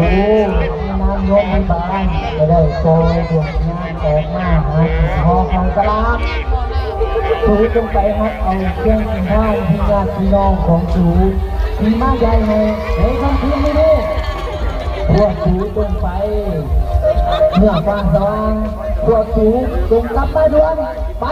ໂອ້ ໃນນາມໂຍມພິບານ ກໍໄດ້ປ່ອຍດວງວິນຍານອອກມາຫາກິນຫໍ່ເຂົ້າຕະຫຼາດ. ສູຈົ່ງໄປຮັບເອົາເຄື່ອງກິນທານທີ່ຍາດພີ່ນ້ອງຂອງສູ ທີ່ມາຢາຍໃຫ້ໃນຄ່ຳຄືນນີ້. ພວກສູຈົ່ງໄປເມື່ອຟ້າສະຫວ່າງ, ພວກສູຈົ່ງກັບມາດ່ວນ. ໄປ!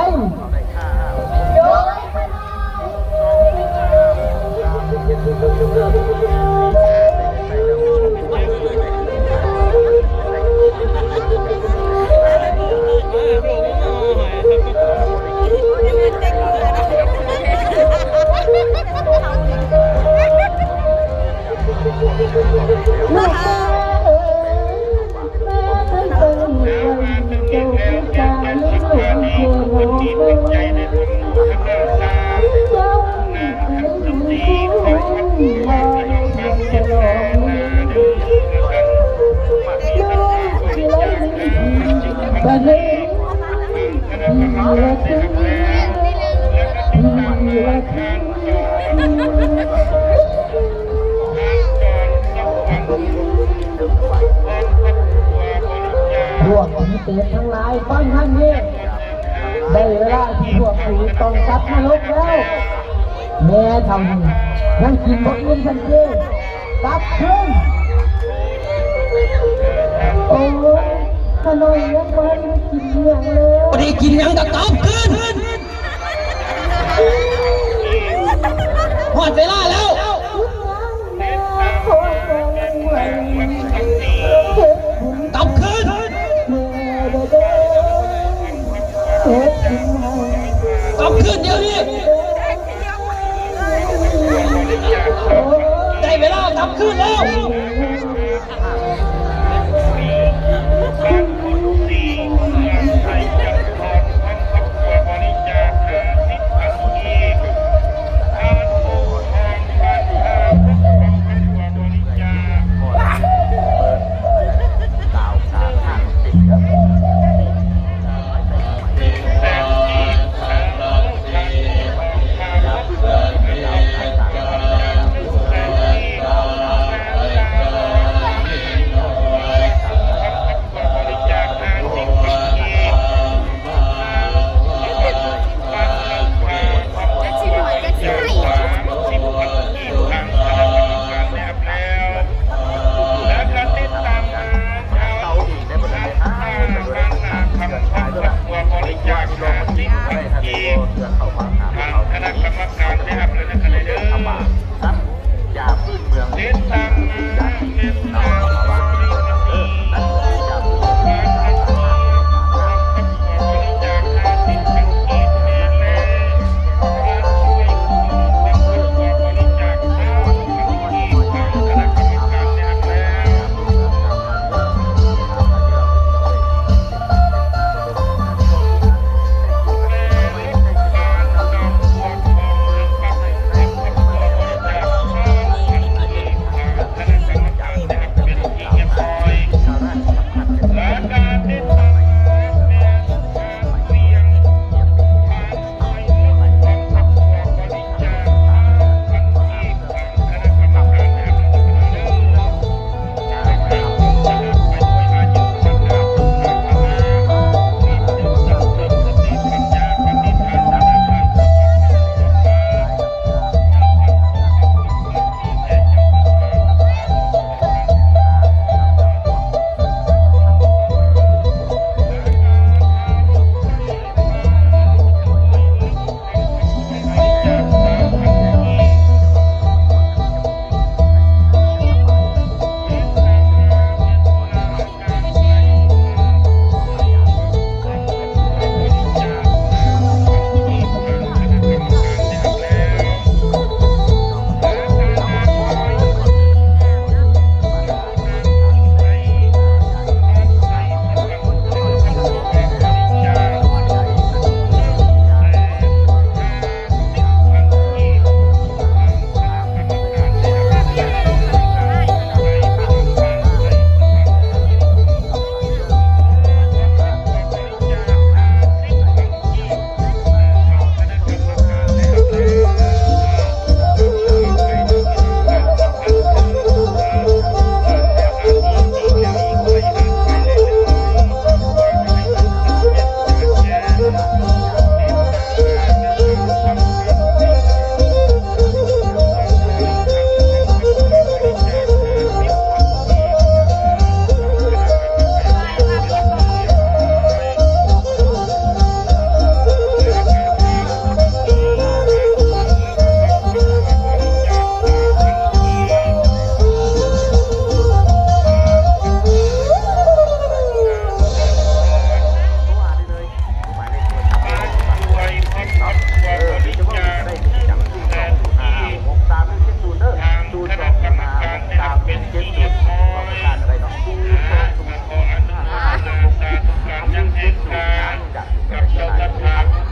ພວກຜີເປັດທັງຫຼາຍ ຟັງທາງນີ້ ໄດ້ເວລາທີ່ພວກສູຕ້ອງກັບນະລົກແລ້ວ. ແມ່ເຖົ້ານີ້ຍັງກິນບໍ່ອີ່ມຊັ້ນຕິ ກັບຄືນ. ໂອ້ຍ ຂ້ານ້ອຍຍັງບໍ່ໄດ້ກິນຫຍັງເລີຍ. ບໍ່ໄດ້ກິນຫຍັງກໍກັບຄືນ. ຮອດເວລາແລ້ວ ກັບຄືນ ກັບຄືນດຽວນີ້ ໄດ້ເວລາກັບຄືນແລ້ວ. ເ